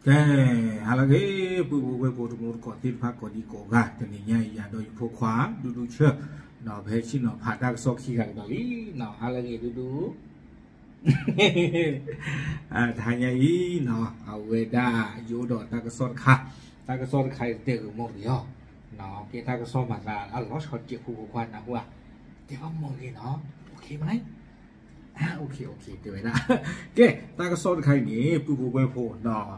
ကဲ, ဟါလၢအဂ့ၤ ပုၢ်ဖိဝဲၢ်ဖိတံၤသကိးသ့ၣ်တဖၣ်ကိးဒံကိးဂၤ, တနံၤညါအံၤ ယၤဒီးယဖိခွါ ဒူဒူဆၢ, နီၢ် ပဟဲဆ့ၣ်နီၤဖးတၢ်ကစီၣ်ခံဂၤကဒီးလံ, နီၢ် ဟါလၢအဂ့ၤဒူဒူ, တဟါညါအံၤ နီၢ် အဝဲဒၣ်ယအိၣ်ဒီးတၢ်ကစီၣ်တခါ, တၢ်ကစီၣ်တခါအံၤတဲဂ့ၤမီၢ်ဂ့ၤအီၤ, နီၢ် ကဲတၢ်ကစီၣ်မၤသးအလီၤဆီတကဲး ပုၢ်ဖိခွါနၢ်ဟူဧါ, တဲဘၣ်မီၢ်ဂ့ၤနီၢ်, အိၣ်ခ့မးလဲၣ် အိၣ်ခ့ အိၣ်ခ့ တဲဝဲဒၣ်, ကဲ တၢ်ကစီၣ်တခါအံၤန့ၣ် ပုၢ်ဖိဝဲၢ်ဖိနီၢ်,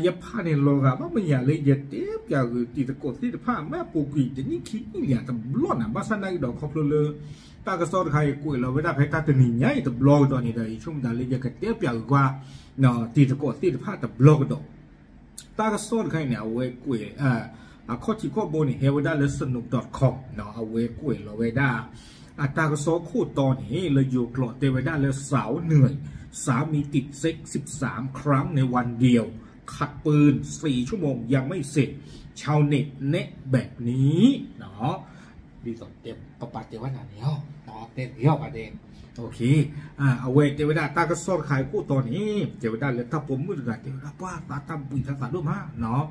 ယဖးန့ၣ်လီၤဂာ် ဘၣ်မနုၤလဲၣ် ယတဲပၠးဂ့ၤတံၤသကိးသ့ၣ်တဖၣ် မ့ၢ်အပူၤကွံာ်တနံၣ်ခံနံၣ်လံတဘျီနၤ, ဘၣ်ဆၣ်နာ်က့ဒီးခီဖျိလၢ တၢ်ကစီၣ်တခါအံၤ ကွဲးလီၤဝဲဒၣ်ဖဲတၢ်တနံၤညါအံၤတဘျီကဒီးန့ၣ်ဒီး ယဆိကမိၣ်သးလၢယကတဲပၠးဂ့ၤကွၢ် တံၤသကိးသ့ၣ်တဖၣ်တဘျီကဒီး တၢ်ကစီၣ်တခါအံၤန့ၣ် အဝဲကွဲး အခီၣ်ထံးခီၣ်ဘိန့ၣ် ဟဲဝဲဒၣ်လၢ snoop dot com နီၢ် အဝဲကွဲးလီၤဝဲဒၣ် အတၢ်ကစီၣ်ခိၣ်တီန့ၣ် လၢယိၤကျိာ်တဲဝဲဒᣣ်လၢ สาวเหนือ สามีติดเซ็กซ์สิบสามครั้งในวันเดียว ขัดปืนสี่ชั่วโมงยังไม่เสร็จ ชาวเน็ตแนะแบบนี้ နီၢ် ဒ်သိးတဲ ပပာ်တဲဝဲနၤန့ၣ် တဲဂ့ၤအီၤပာ်တဲ, အဝဲတဲဝဲဒၣ်တၢ်ကစီၣ်တခါအံၤခိၣ်တီန့ၣ် တဲဝဲဒၣ်လၢတၢ်ပိာ်မုၣ်တဂၤ တဲဝဲဒၣ်ပှၤသးတၢ်ဘှံးတၢ်သးဒိၣ်မးနီၢ်,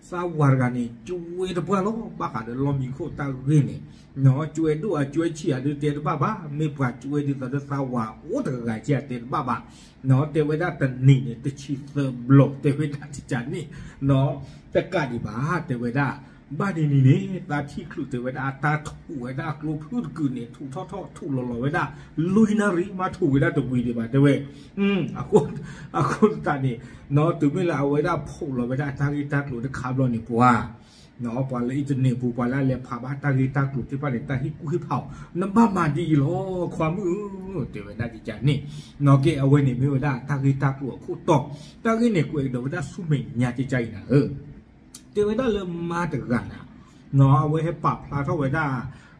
သးဝၤတဂၤန့ၣ် ကွဲတပှၢ်လီၤ ဘၣ်ဃးဒီးလီၢ်မံခိၣ်တၢ်ဂ့ၢ်န့ၣ်, နီၢ် ကွဲဒိၣ်အကွဲဆံးအဒုးတဲတဘၣ်ဘၣ်, မ့ၢ်ပှၤကွဲဒ်သိးဒီးသးဝၤအိၣ်တဂၤဂၤကတဲတဘၣ်ဘၣ်, နီၢ် တဲဝဲဒၣ်တနံၤန့ၣ် တဆံသၢဘျီၣ် တဲဝဲဒၣ်ကကန့ၣ်, နီၢ် တကးဒံးဘၣ် တဲဝဲဒၣ် ဘၣ်နံၤနံၤန့ၣ် သးထံၣ်ချုးတဲဝဲဒၣ် အတၢ်ထူးဝဲဒၣ်အကျိဖုတကုာ်န့ၣ် ထူးထီၣ်ထီၣ်ထူးလီၤလီၤဝဲဒၣ် လွံၢ်နၣ်ရံၣ် မ့ၢ်ထူးဝဲဒၣ်တဝံၤဒံးဘၣ် တဲဝဲ, အဃိသတးန့ၣ် နီၢ် တုၤမ့ၢ်လၢအဝဲဒၣ်ဖိးလီၤဝဲဒၣ်အတၢ်ဂ့ၢ်တၢ်ကျိၤတခါဘျီန့ၣ် ပှၤ နီၢ် ပှၤလၢ internet ပူၤ ပှၤလၢအလဲၤဖးဘၣ်တၢ်ဂ့ၢ်တၢ်ကျိၤသ့ၣ်တဖၣ်န့ၣ် တၢ်ဟ့ၣ်ကူၣ်ဟ့ၣ်ဖးအီၤ နဘၣ်မၤဒ်အံၤလီၤ ခွါမုၣ်ဧၢ, တဲဝဲဒၣ်ကကန့ၣ်, နီၢ် ကဲအဝဲန့ၣ်မ့ၢ်ဝဲဒၣ်တၢ်ဂ့ၢ်တၢ်ကျိၤအခိၣ်တီ, တၢ်ဂ့ၢ်န့ၣ် ကွဲးကဒီးဝဲဒၣ်ဆူမဲာ်ညါကကအံၤနၤဧၢ တဲဝဲဒၣ်လၢမါတဂၤနၤ, နီၢ် အဝဲဟဲပာ်ဖျါထီၣ်ဝဲဒၣ်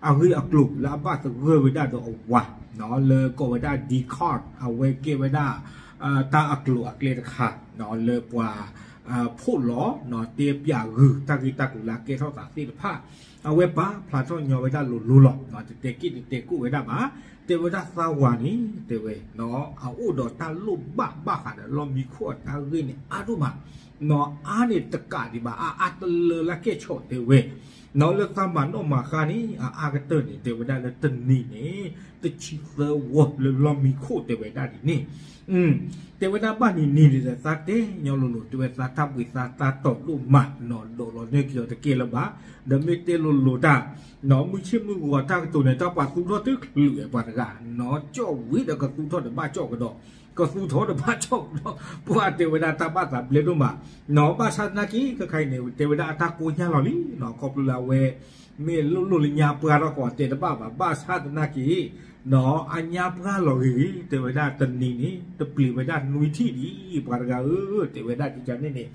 အဂ့ၢ်အကျိၤလၢအဘၣ်သဂၢၢ်ဝဲဒၣ်ဒီးအဝၤ, နီၢ် လၢကိးဝဲဒၣ် Dcard အဝဲကဲဝဲဒၣ် တၢ်အကျိၤအကျဲတခါ, နီၢ် လၢပှၤ ဖိးလီၤ နီၢ် တဲပၠးဂုာ်တၢ်ဂ့ၢ်တၢ်ကျိၤလၢအကဲထီၣ်သးသ့ၣ်တဖၣ်, အဝဲပာ်ဖျါထီၣ်ညီဝဲဒၣ်လိၤလိၤလီၤ, နီၢ် တတဲက့ၣ်တတဲကိၣ်ဝဲဒၣ်ဘၣ်, တဲဝဲဒၣ်သးဝၤန့ၣ် တဲဝဲ နီၢ် အအိၣ်ဒီးတၢ်လိၣ်ဘၣ်ဘၣ်ဃးဒီးလီၢ်မံခိၣ်အတၢ်ဂ့ၢ်န့ၣ် အါဒိၣ်မး, နီၢ် အါန့ၣ်တကးဒံးဘၣ် အါအါတလၢလၢကဲၣ်ဆိး တဲဝဲ, နီၢ် လၢသးမၤနီၣ်မၤဃါန့ၣ် အအါကတၢၢ်န့ၣ် တဲဝဲဒၣ်လၢတနံၤန့ၣ် တဆံသၢဝီလၢလီၢ်မံခိၣ် တဲဝဲဒၣ်ဒ်န့ၣ်, တဲဝဲဒၣ်ဘၣ်နံၤနံၤန့ၣ်ဒီး သးတဲညီလိၤလိၤ တဲဝဲသးတၢ်ဘှံးသးတၢ်တီၤဒိၣ်မး နီၢ် ဒိးလီၤန့ၢ်က့ၤအီၤတကဲလၢၤဘၣ်, ဒီးမ့ၢ်တဲလိၤလိၤတၢ် နီၢ် မုၢ်ဆ့ၣ်မုၢ်ဂီၤတၢ်ကတိၤန့ၣ် တၢ်ပှၤသူၣ်ထီၣ်တချုးပှၤတဂၤ, နီၢ် ကၠီၣ်ဝံၤဒီးကသူၣ်ထီၣ်ဒီးဘၣ်ကၠီၣ်ကဒီး, ကသူၣ်ထီၣ်ဒီးဘၣ်ကၠီၣ်ကဒီး, ပှၤတဲဝဲဒၣ်တၢ်ဘၣ်သးဘျဲးဒိၣ်မး, နီၢ် ဘၣ်ဆၣ်သနာ်က့ ခဲခါအံၤန့ၣ် တဲဝဲဒၣ်အတၢ်ကိၢ်ညါလီၤလံ, နီၢ် ခီဖျိလၢအဝဲ မ့ၢ်လိၣ်လိၣ်လၢညါပှၢ်ထီၣ်ကီးတဲတဘၣ်ဘၣ်, ဘၣ်ဆၣ်သနာ်က့ နီၢ် အညါပှၢ်လီၤဂ့ၤဂ့ၤ တဲဝဲဒၣ်တနံၤန့ၣ် တပျံၤဝဲဒၣ်နွံထံၣ်ဒံး ပှၤတဂၤဧၢ, တဲဝဲဒၣ်ကကန့ၣ်န့ၣ်,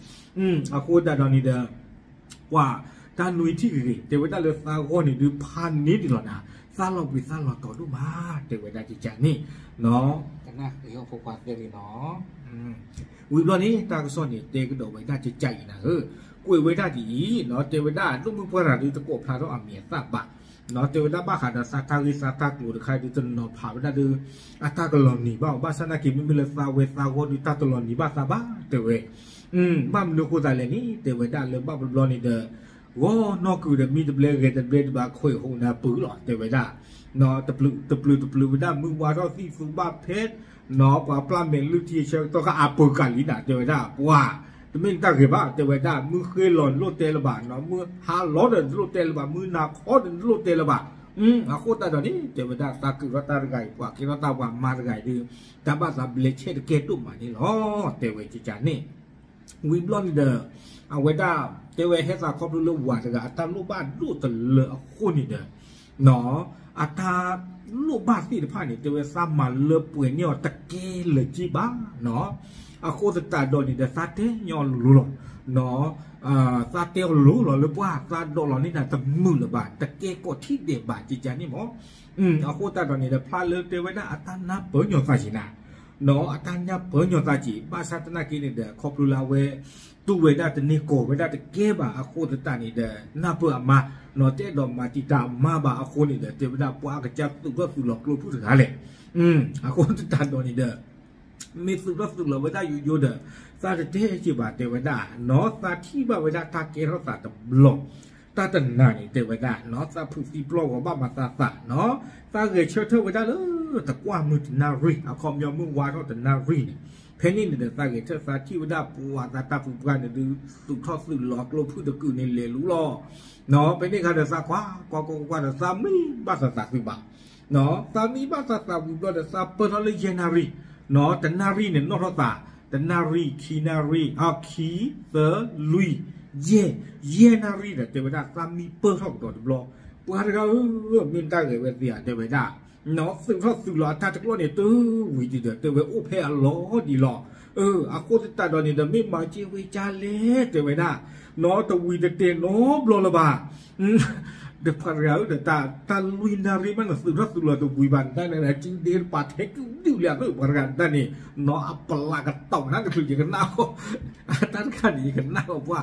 အဃိသတးဒီးန့ၣ်ဒီး ပှၤတၢ်နွံထံၣ်ဂ့ၤဂ့ၤ တဲဝဲဒၣ်လၢသးဂီၢ်န့ၣ်ဒုးဖးန့ၢ်ဒံးလီၤနၤ, သးလီၤဘှံးသးလီၤတီၤဒိၣ်မး တဲဝဲဒၣ်ကကန့ၣ်, နီၢ် ကနၣ်ဃ့အီၣ်ဖိခွါသ့လံနီၢ်, ဝံၤဘျီန့ၣ် တၢ်ကစီၣ်န့ၣ် တဲကဒီးဝဲဒၣ်ကကအံၤနၤဧၢ, ကွဲးဝဲဒၣ်ဒ်အံၤ, နီၢ် တဲဝဲဒၣ်ဒိၣ်မုၢ်ပှၢ်တဂၤဒုးတကိးဖျါထီၣ်အမံၤအသၣ်ဘၣ်, နီၢ် တဲဝဲဒၣ်ဘၣ်ဃးဒီးသးတၢ်ဂ့ၢ်သးတၢ်ကျိၤတခါဒုးတနီၤဖးဝဲဒၣ်ဒီး အတၢ်ကလီၤနံၤဘၣ်အီၤ, ဘၣ်ဆၣ်သနာ်က့ မ့မ့ၢ်လၢသးဝဲသးဂီၢ်ဒုးတၢ်တလီၤနံၤဘၣ်သးဘၣ် တဲဝဲ, ဘၣ်မနုၤအဃိသတးလဲၣ်န့ၣ် တဲဝဲဒၣ်လၢဘၣ်ဘျီဘျီန့ၣ်ဒီး ဂီၤနီၢ်ကုာ်ဒီးမံတဘျဲဂဲၤတဘျဲဒံးဘၣ် ခွဲးဟူးနၤပၢၤလီၤ တဲဝဲဒၣ်, နီၢ် တပျုာ်တပျုာ်ဝဲဒၣ် မုၢ်ဝါထီၣ်သံၣ်သူဘၣ်ဖဲ နီၢ် ပှၤပျၢ်မဲာ်လုၢ်ထံဆၢကတီၢ်ခါအပၢၤကးလံနၤ တဲဝဲဒၣ် ပှၤ တမ့ၢ်နတၢ်ဂ့ၤဘၣ် တဲဝဲဒၣ် မုၢ်ဃ့လီၤနလိၣ်တဲလၢၤဘၣ်, နီၢ် မုၢ်ဟါလီၤဒီးနလိၣ်တဲလၢၤဘၣ်, မုၢ်နၤခီဒီးနလိၣ်တဲလၢၤဘၣ်, အဃိသတးဒီးန့ၣ် တဲဝဲဒၣ်သးကုာ်ထီၣ်တၢ်တဂၤအံၤ ပှၤကဲထီၣ်သးပှၤမါတဂၤအံၤဒုး တၢ်ဘၣ်သးဘျဲးဆဲးတကဲဒိၣ်မးန့ၣ်လီၤ တဲဝဲကကန့ၣ် ဝံၤဘျီန့ၣ်ဒီး အဝဲဒၣ် တဲဝဲဟဲသးခီဖျိလၢဝၤတဂၤ အတၢ်လိၣ်ဘၣ်ဒိၣ်တလၢအဃိန့ၣ်ဒီး နီၢ် အတၢ်လိၣ်ဘၣ်သ့ၣ်တဖၣ်န့ၣ် တဲဝဲသးမၤလၢပှဲၤန့ၢ်အီၤတကဲလၢၤက့ဘၣ် နီၢ် အဃိသတးဒီးန့ၣ်ဒီး သးတဲညီလိၤလီၤ နီၢ် သးတဲအီၤလိၤလီၤလၢပှၢ် သးဒိးလီၤန့ၢ်နၤတမုာ်လၢၤဘၣ် တကဲကိးထံၣ်ဒဲးဘၣ် ကကန့ၣ်မး အဃိသတးဒီးန့ၣ်ဒီး ဖျါလၢတဲဝဲဒၣ်အတၢ်နၢ်ပၢၢ်ညီသးက့ၤနၤ နီၢ် အတၢ်နၢ်ပၢၢ်ညီသးက့ၤ ဘၣ်ဆၣ်သနာ်က့န့ၣ်ဒီး ခီဖျိလၢအဝဲ တူၢ်ဝဲဒၣ်တန့ၢ်ကီၢ်ဝဲဒၣ်တကဲဘၣ်အဃိသတးန့ၣ်ဒီး နၢ်ပၢၢ်အမါ နီၢ် တအဲၣ်ဒိးမၤတံာ်တာ်အမါဘၣ်အဃိန့ၣ်ဒီး တဲဝဲဒၣ်ပှၤအကစၢ်သူၣ်ထီၣ်သူၣ်လီၤကျိဖုၣ်တဂၤလဲၣ် အဃိသတးဒီးန့ၣ်ဒီး မ့ၢ်သုးထီၣ်သုးလီၤဝဲဒၣ်ယိယိဒီး သးတတဲက့ၤဘၣ်တဲဝဲဒၣ်, နီၢ်သးထံၣ်ဘၣ်ဝဲဒၣ်တၢ်ကဲထီၣ်သးတဘျီ, တၢ်တနၤန့ၣ်တဲဝဲဒၣ်, နီၢ်သးဖုးသံပျီၢ်ဂီၤ ဘၣ်မၤသးသးနီၢ်, သးဂဲၤဆၢထၢၣ်ဝဲဒၣ်လၢ တကွၢ်မုၢ်တနၣ်ရံၣ် အခီပညီမုၢ်ဝါထီၣ်တနၣ်ရံၣ်န့ၣ်, ဖဲန့ၣ်န့ၣ်ဒီး သးဂဲၤဆၢထၢၣ်သးထံၣ်ဝဲဒၣ်ပှၤသးတၢ်ဖုးပှၢ်န့ၣ်ဒုး သုးထီၣ်သုးလီၤကျိဖုၣ်တကုာ်န့ၣ်လဲၤလူလီၤ. နီၢ် ဖဲန့ၣ်ခါဒီးသးကွၢ်ကွၢ်ကွၢ်ကွၢ်ဒီး သးမံဘၣ်သးသးသုးဘၣ် နီၢ် သးမံဘၣ်သးသးဝံၤဘျီဒီး သးပၢၢ်ထီၣ်လၢယဲၢ်နၣ်ရံၣ်, နီၢ် တနၣ်ရံၣ်န့ၣ်နီၣ်ထီၣ်သး, တနၣ်ရံၣ် ခံနၣ်ရံၣ် အခံ သၢ လွံၢ် ယဲၢ်, ယဲၢ်နၣ်ရံၣ်ဒီး တဲဝဲဒၣ်သးမံပၢၢ်ထီၣ်ကဒီးတဘျီ, ပှၤတဂၤဧၢ, မ့ၢ်တၢ်ဂဲၤဝဲသ့ဧါ တဲဝဲဒၣ်, နီၢ် သုးထီၣ်သုးလီၤအတၢ်တကျီၢ်န့ၣ် တဝံၤဒံးဒီး တဲဝဲအိၣ်ဖဲအလီၢ်ဒံးလီၤ. အဃိသတးဒီးန့ၣ်ဒီး မ့ၢ်မၤက့ၤဝဲကၢ်လဲၣ် တဲဝဲဒၣ်, နီၢ် တဝံၤတတဲာ်နီတဘျီလၢၤဘၣ် ဒီးပှၤတဂၤဧၢ, တၢ်လွံၢ်နၣ်ရံၣ်မး နသုးထီၣ်သုးလီၤတဝံၤဘၣ် နတၢ်န့ၣ် စုဒ့တပာ်ထဲကုဒုၣ်လၢအသး ပှၤတဂၤတၢ်န့ၣ်, နီၢ် အပလးကတီၢ်နၤတချုး ယကနၣ်ဃီ, တၢ်တခါန့ၣ် ယကနၣ်ဃီပှၤ,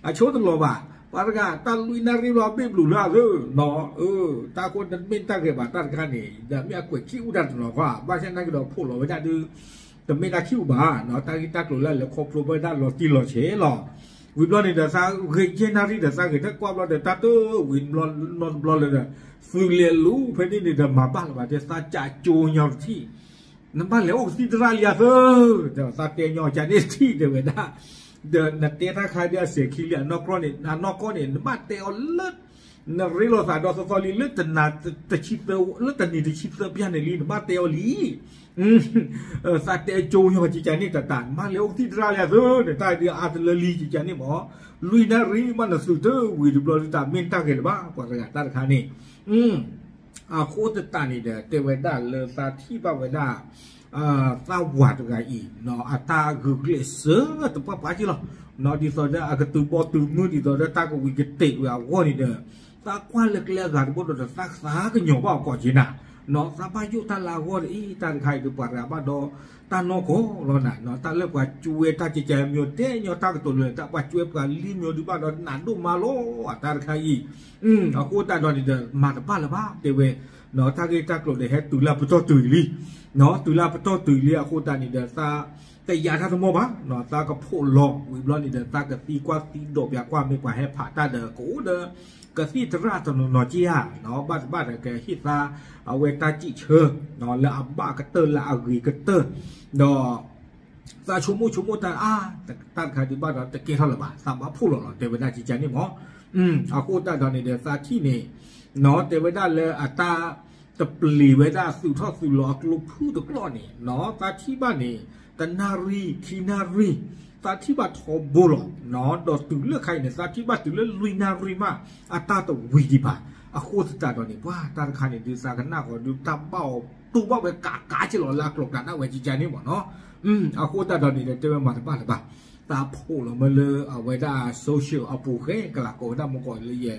အဆိတလီၤဘၣ်, ပှၤတဂၤ တၢ်လွံၢ်နၣ်ရံၣ်ဘျီ ဘ့ၣ်ဘျုးလၢအသး, နီၢ် တၢ်ဃိန့ၣ်မ့ၢ်တၢ်ဂဲၤဘၣ် တၢ်တခါန့ၣ် ဒီးမ့ၢ်အကွဲးခံအူတၢ်တနီၤဃီ, ဘၣ်ဆၣ်နာ်က့ဒီး ဖိးလီၤဝဲဒၣ်ဒုး တမ့ၢ်တၢ်ခံအူဘၣ်, နီၢ် တၢ်ဂ့ၢ်တၢ်ကျိၤလၢအလဲၤခီဖျိဝဲဒၣ်လီၤတံၢ်လီၤဆဲးလီၤ. ဝံၤဘျီန့ၣ်ဒီး သးဂဲၤယဲၢ်နၣ်ရံၣ်ဒီး သးဂဲၤထၢၣ်ကွၢ်ဘျီဒီး တၢ်တဝံၤနီတဘျီလၢၤဒီး သုးလဲၤလူၤ ဖဲန့ၣ်န့ၣ်ဒီး မၤဘၣ်လၢၤဘၣ်တဲ သးကးကၠိညီတထံၣ်, နဘၣ်လဲၤအိၣ်ကသံၣ်သရၣ်လံအသး, ဒီးသးတဲညီကန့ၣ်တထံၣ် တဲဝဲဒၣ်, ဒီးနတဲတၢ်ခါဒ်အစဲၤခံလံ အနီၢ်ကီၢ်န့ၣ် အနီၢ်ကီၢ်န့ၣ် နဘၣ်တဲအီၤလၢ နရ့လိာ်သးဒီသီသီလံ လၢတနၤတဆံသၢ လၢတနံၤတဆံသၢပျၢ်န့ၣ်လံ နဘၣ်တဲအီၤလံ. သးတဲကၠိညီကကန့ၣ်တတၢ် နဘၣ်လဲၤအိၣ်ကသံၣ်သရၣ်လံအသးန့ၣ် တၢ်ဒုးအါတလၢလံကကန့ၣ်မး, လွံၢ်နၣ်ရံၣ်မး နသုးတဝံၤတဘျီဒုး တၢ်မ့ၢ်တၢ်ဂဲၤလၢၤဘၣ် ပှၤတဂၤတၢ်တခါန့ၣ် အဃိသတးန့ၣ်ဒီး တဲဝဲဒၣ်လၢသးထံၣ်ဘၣ်ဝဲဒၣ် သးဝၤတဂၤအံၤ အတၢ်ဂုာ်ကျဲးစၢးတပှၢ်ပှၢ်က့လီၤ. ဒ်သိးဒီးအကတုၤဘီတုၤမုၢ် ဒ်သိးဒီးတၢ်ကဝံၤကတဲာ်ဝဲအဂီၢ်န့ၣ်ဒီး သးကွၢ်လၢကျဲအဂၤတဘိဒီး သးသးကညီၤဘၣ်အီၤကိးက့နၤ, သးဘၣ်ယိၣ်တၢ်လၢအဂီၢ်ဒီး အ့ တၢ်တခါအံၤဒီး ပှၤတဂၤဘၣ်ဒီးတၢ်နီၢ်ကီၢ်လီၤနၤ, တၢ်လၢပှၤကွဲးတၢ်ကကဲမီၤ တဲညီတၢ်ကတိၤလၢ တၢ်ပှၤကွဲးပှၤလံၤမီၤဒုးဘၣ်ဒီးနးဒိၣ်မးလီၤ အတၢ်တခါအံၤ အဃိသတးဒီးန့ၣ်ဒီး မၤတဘၣ်လၢၤဘၣ် တဲဝဲ, တၢ်ဂ့ၢ်တၢ်ကျိၤဒီးဟဲတုၤလၢပတီၢ်တုၤလံ, တုၤလၢပတီၢ်တုၤလံအဃိသတးန့ၣ်ဒီး သးတယာ်တၢ်တမီၢ်ဘၣ်, သးကဖိးလီၤဝံၤဘျီန့ၣ်ဒီး သးကသံကွၢ်သံဒိးပၠးကွၢ် မ့ၢ်ပှၤဟဲဖးတၢ်ဒီး ကအိၣ်ဒီး ကသံၣ်သရၣ်တနီၤနီၤက့ဧါ, ဘၣ်တဘၣ်ဒီးကဟ့ၣ်သး အဝဲတၢ်စံးဆၢ လၢအဘၣ်ကတၢၢ်လၢအဂ့ၤကတၢၢ်, ဒီး သးဆိကမိၣ်ဆိကမိၣ်တၢ်အါ, တၢ်တခါဒုးဘၣ်ဒီးတကဲထီၣ်လၢၤဘၣ်, သးဘၣ်ဖိးလီၤလီၤ တဲဝဲဒၣ်ကကန့ၣ်မး, အဃိသတးဒီးန့ၣ်ဒီး သးထံၣ်န့ၣ် တဲဝဲဒၣ်လၢအတၢ်တပျံၤဝဲဒၣ်သုးထီၣ်သုးလီၤအကျိဖုၣ်တကျီၢ်န့ၣ် သးထံၣ်ဘၣ်န့ၣ် တနၣ်ရံၣ် ခံနၣ်ရံၣ် သးထံၣ်ဘၣ်ထီဘိလီၤ, ဒီးတုၤလၢခါအံၤန့ၣ် သးထံၣ်ဘၣ်တုၤလၢလွံၢ်နၣ်ရံၣ်မး အတၢ်တဝံၤဒံးဘၣ်, အဃိသတးဒီးန့ၣ် ပှၤတၢ်တခါန့ၣ်ဒုး သးကနၣ်ဃီၤဒုး တၢ်ဘၣ်အီၤတူၢ်ဘၣ်ဝဲကးကးက့လီၤ လၢအကျိၤကးဒၣ်ဝဲကကန့ၣ်မးနီၤ, အဃိသတးဒီးန့ၣ်ဒီး တဲဝဲမၤတဘၣ်လၢၤဘၣ်, သးဖိးလီၤမ့ၢ်လၢအဝဲဒၣ် social အပူၤဃဲကလးကိးဝဲဒၣ်မ့ၢ်ကီးလၢယ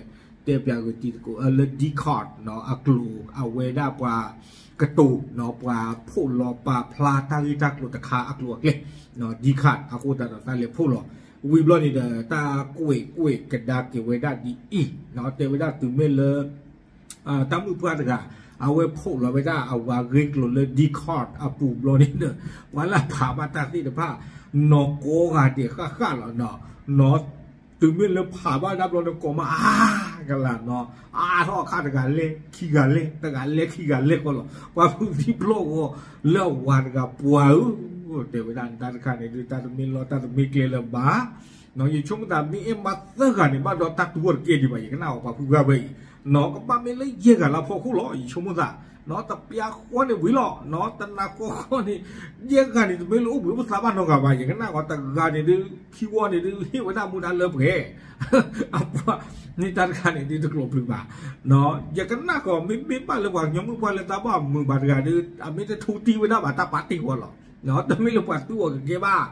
တဲပၠးဂ့ၤတံၤသကိး လၢ Discord အကျိၤ အဝဲဒၣ်ပှၤကတိၤ ပှၤဖိးလီၤပာ်ဖျါတၢ်ဂ့ၢ်တၢ်ကျိၤတခါအကျိၤအကျဲ Discord အဃိသတးဒီးသးလဲၤဖိးလီၤ, ဝံၤဘျီန့ၣ်ဒီး တၢ်ကွဲးကွဲးကဒါက့ၤဝဲဒၣ်ဒ်အံၤ, တဲဝဲဒၣ်တုၤမ့ၢ်လၢ တၢ်မုၣ်ပှၢ်တဂၤ အဝဲဖိးလီၤဝဲဒၣ်အဝၤဂ့ၢ်ကျိၤလၢ Discord အပူၤဘျီန့ၣ်ဒီး ပှၤလၢဖးဘၣ်တၢ်သ့ၣ်တဖၣ် နီၢ်ကိးဂၤဒဲးဃၣ်ဃၣ်လီၤနီၤ, တုၤမ့ၢ်လၢဖးဘၣ်ဒၣ်ဘျီန့ၣ် ကိးမးအါကလးနီၤ, အါထီၣ်အခါတဂၤလဲၤခံဂၤလဲၤ တဂၤလဲၤခံဂၤလဲၤဃီလီၤ, ပှၤဖုးသံပျီၢ်ဂီၤ လၢအဝၤတဂၤပှၤဧၢ, တဲဝဲဒၣ်တၢ်တခါန့ၣ်ဒုး တၢ်တမ့ၢ်လီၢ်တၢ်တမ့ၢ်ကျဲလၢၤဘၣ် ယဆိကမိၣ်သးမ့ၢ်အဲၣ်မးသၢဂၤန့ၣ် ဘၣ်ဒီးတၢ်တူၢ်အီၤတကဲဒံးဘၣ် ယကနၣ်အီၤပှၤဖုးဂၤဝဲအံၤ, ကဘၣ်မ့ၢ်လၢယဲၢ်ဂၤလၢဖီခိၣ်လီၤ ယဆိကမိၣ်သး, တပျၢ်ဃီန့ၣ်ဝံၤလီၤ, တနၤဃီဃီန့ၣ် ယဲၢ်ဂၤန့ၣ် တမ့ၢ်လၢအိၣ်ဘှံးအိၣ်သါဘၣ်နီတဂၤဘၣ် ယကနၣ်အီၤတဂၤန့ၣ်ဒုး ခံဝီန့ၣ်ဒုး ဟ့ၣ်ဝဲဒၣ်မူဒါလၢပှဲၤ အပှၤန့ၣ်တၢ်တခါန့ၣ်ဒုးတကျိၤပျုၤဘၣ်, ယကနၣ်ကီး မ့မ့ၢ်ဘၣ်လၢပှၤကညီမုၣ်ပှၢ်လၢတၢ်ဘၣ်မုာ်ဘၣ်တဂၤဒုး အမ့ၢ်တထူတံၢ်ဝဲဒၣ်ဘၣ်တၢ်ပာ်တ့ၢ်ဃီလီၤ, တမ့ၢ်လၢပှၤတူၢ်အီၤကကဲဘၣ်,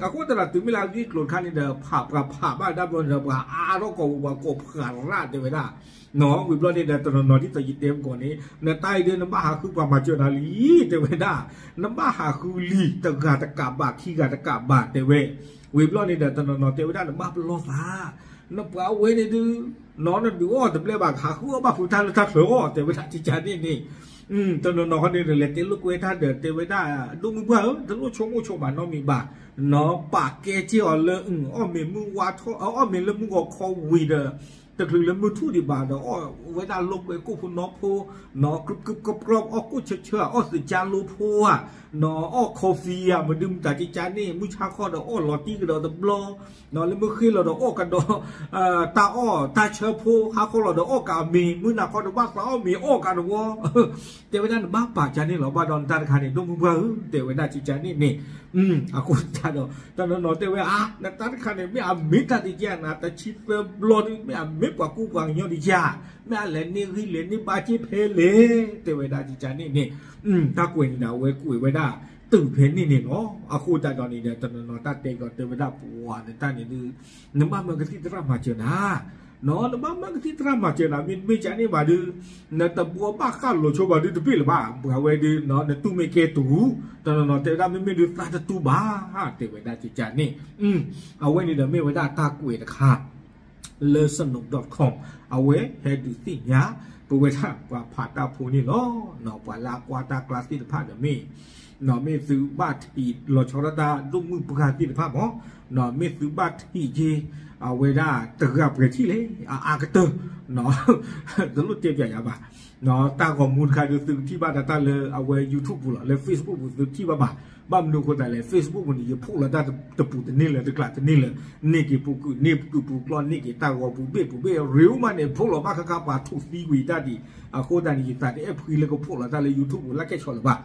အဃိသတးဒီးတုၤမ့ၢ်လၢအဂ့ၢ်ကျိၤတခါန့ၣ်ဒီး ဖးပှၤဖးဘၣ်ဒၣ်ဘျီန့ၣ်ဒီး ပှၤအါထီၣ်ကိးပူၤပှၤကိးဖှးရၣ်တဲဝဲဒၣ်, ဝံၤဘျီန့ၣ်ဒီးတနီၤနီၤဒ်သိးယတဲမ့ၢ်ကီးန့ၣ် နတၢ်အံၤဒုးနဘၣ်ဟးဃုပှၤမၤစၢၤနၤလံ တဲဝဲဒၣ်, နဘၣ်ဟးဃုလံ တဂၤတကးဘၣ် ခံဂၤတကးဘၣ်တဲဝဲ, ဝံၤဘျီန့ၣ်ဒီးတနီၤနီၤတဲဝဲဒၣ် နဘၣ်ပလီၢ်သး နပှၤဝဲန့ၣ်ဒုး နီၢ်နဒုးအီၣ်တဘျဲၣ်ဘၣ် ဟးဃုအီၣ်ဘၣ်ဖုးတၢ်လၢတၢ်ချၢအီၤ တဲဝဲဒၣ် ကကန့ၣ်န့ၣ်, တနီၤနီၤခီန့ၣ်ဒီး လဲၤတဲလိာ်ကွဲတၢ်ဒီး တဲဝဲဒၣ် ဒိၣ်မုၢ်ပှၢ်ဧၢ, တလိၣ်ဆိကမိၣ်ဆိကမးနီတမံၤဘၣ်, နီၤ ပာ်ကဲစ့ၢ်အီၤလၢ အီၣ်မ့ၤမုၢ်ဝါထီၣ် အီၣ်မ့ၤလၢမုၢ်ဂီၤခီဝံၤဒီး တချုးလၢမုၢ်ထူၣ်ဒံးဘၣ်ဒီး အီၣ်ဝဲဒၣ်လိာ်ကွဲကိၣ်ဖိနီဖိ, နီၤ ကပြုၢ်ကပြုၢ်ကပြီၣ် အီၣ်ကိၣ်ဆၢဆၢ အီၣ်သကြားလိဖိဧါ, နီၤ အီၣ် coffee ဧါ မနုၤမတၤကကါန့ၣ် မုၢ်ဆါခီဒီးအီၣ်လီၤတံၢ်ကဒီးတဘျီ နီၤ လၢမုၢ်ဃ့လီၤဒီးအီၣ်ကဒီး တၢ်အီၣ်တၢ်ဆၢဖိ ဟါခီလီၤဒီးအီၣ်ကးမ့ၤ မုၢ်နၤခီဒီးဘၣ်သးအီၣ်မ့ၤအီၣ်ကးတဝီ တဲဝဲဒၣ်နဘၣ်ပာ်ကါန့ၣ်လီၤ ဘၣ်ဒီးနတၢ်တခါန့ၣ် ဒိၣ်မုၢ်ပှၢ်ဧၢ တဲဝဲဒၣ်ကကါန့ၣ်န့ၣ်, အဃိသတးဒီး တနီၤနီၤတဲဝဲအါ နတၢ်တခါန့ၣ် မ့ၢ်အမ့ၢ်တၢ်တကါနၤ တဆံသၢဘျီဒု မ့ၢ်အမ့ၢ်ပှၤကူပှၤကညီတကါ, မ့ၢ်အလဲၤန့ၢ်ဂံၢ်လဲၤန့ၢ်ဘါက့ၢ်ဖဲလဲၣ် တဲဝဲဒၣ်ကကါန့ၣ်န့ၣ်, တၢ်ကွဲးန့ၣ်ဒီး အဝဲကွဲးဝဲဒၣ် တုၤဖဲန့ၣ်န့ၣ်လီၤ. အဃိသတးဒီးန့ၣ်ဒီး တနီၤနီၤတၢ်တဲကီးတဲဝဲဒၣ်ပှၤနတၢ်န့ၣ်ဒု နဘၣ်မၢကသံၣ်သရၣ်မၤစၢၤနၤ, နီၤ နဘၣ်မၢကသံၣ်သရၣ်မၤစၢၤနၤ မ့တမ့ၢ်ကန့ၣ်ဘၣ်ဒု နတဘှီဘၣ်ဃၣ်လိၤဆိဘၣ်ဒုတဘ့ၣ်လၢၤဘၣ် ပှၤဝဲဒု နတူၢ်မ့ၢ်ကဲတူၢ်, တနီၤနီၤတဲဝဲဒၣ်မ့မ့ၢ်ဒုသးတတူၢ်ဘၣ် တဲဝဲဒၣ်ကကါန့ၣ်, အဝဲန့ၣ်ဒီးမ့ၢ်ဝဲဒၣ်တၢ်ကွဲးတခါ လၢ စနိး dot com အဝဲဟဲဒုးသ့ၣ်ညါ ပဝဲဒၣ်ပှၤဖးတၢ်ဖိန့ၣ်လီၤ. ပှၤလၢအကွၢ်တၢ်ကျါသ့ၣ်တဖၣ်ဒီးမ့ၢ် မ့ၢ်သုဘၣ်ထံးလီၤဆီဒၣ်တၢ်ဒိၣ်မုၢ်ပှၢ်သ့ၣ်တဖၣ်မး, မ့ၢ်သုဘၣ်ထံးက့ၤ အဝဲဒၣ်တဂၤပှဲၤထံၣ်လဲၣ် အအါကတၢၢ် တလိၣ်တဲပၠးယၤဘၣ်, တၢ်ဂီၤမူတခါဒုးသုကထံၣ်ဘၣ်ဒီးတၢ်လၢအဝဲ YouTube ပူၤလီၤ လၢ Facebook ပူၤသုထံၣ်ဘၣ်ဘၣ်, ဘၣ်မနုၤအဃိသတးလဲၣ် Facebook ပူၤန့ၣ် ယဖီၣ်လီၤတၢ်တပူၤတန့ၢ်လၢၤတကျးတန့ၢ်လၢၤ, န့ၢ်က့ၤပူၤကုၢ် န့ၢ်ကုၢ်ပူၤကျီၢ် န့ၢ်က့ၤတၢ်ဂီၤပူၤဘ့ၣ်ပူၤဘ့ၣ် ရ့မးန့ၣ် ဖီၣ်လီၤဘၣ်ခါခါပှၤထူၣ်သံကွံာ်တၢ်ဒံး, အဃိသတးန့ၣ် ယသးတအဲၣ်ဖှံလၢကဖီၣ်လီၤတၢ်လၢ YouTube ပူၤလၢကဲဆီလၢၤဘၣ်,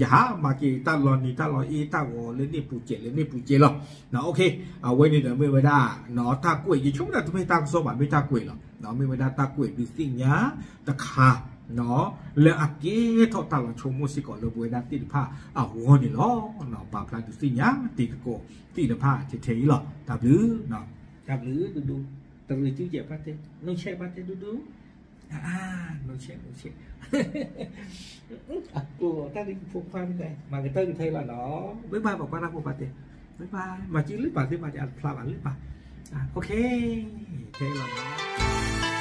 ယဟးမၤက့ၤတၢ်လီၤနံၤတၢ်လီၤအ့တၢ်ဂီၤလၢန့ၣ်ပူၤစဲးလၢန့ၣ်ပူၤစဲးလီၤ. အဝဲန့ၣ်ဒီးမ့ၢ်ဝဲဒၣ် တၢ်ကွဲး ယဆိကမိၣ်တၢ်တမ့ၢ်တၢ်ကစီၣ်ဘၣ် မ့ၢ်တၢ်ကွဲးလီၤ. မ့ၢ်ဝဲဒၣ်တၢ်ကွဲးဒုးသ့ၣ်ညါတခါ လၢအကဲထီၣ်တၢ်လီၤဆိကမိၣ်စ့ၢ်ကီးလၢပဝဲဒၣ်သ့ၣ်တဖၣ်အဂီၢ်န့ၣ်လီၤ. ပာ်ဖျါဒုးသ့ၣ်ညါတံၤသကိးသ့ၣ်တဖၣ်ထဲထဲအံၤလီၤ. တၢ်ဘျုး, တၢ်ဘျုးဒိၣ်ဒိၣ်, တရံးစုကဲးပၢ်တဲ, နုဆဲးပၢ်တဲဒိၣ်ဒိၣ်, နုဆဲး, နုဆဲး, အကိးတၢ်ဒ်ဖိခွါန့ၣ် မၤကတၢၢ်ကထဲလီၤနီၤ, ဘၣ်ဘၣ် ပှၤကွၢ်တၢ်ဖိခွါတဲ, ဘၣ်ဘၣ် မၤစုလၢပာ်သ့မၤတအတဖျါဘၣ်လၢပာ်, ထဲလီၤနီၤ.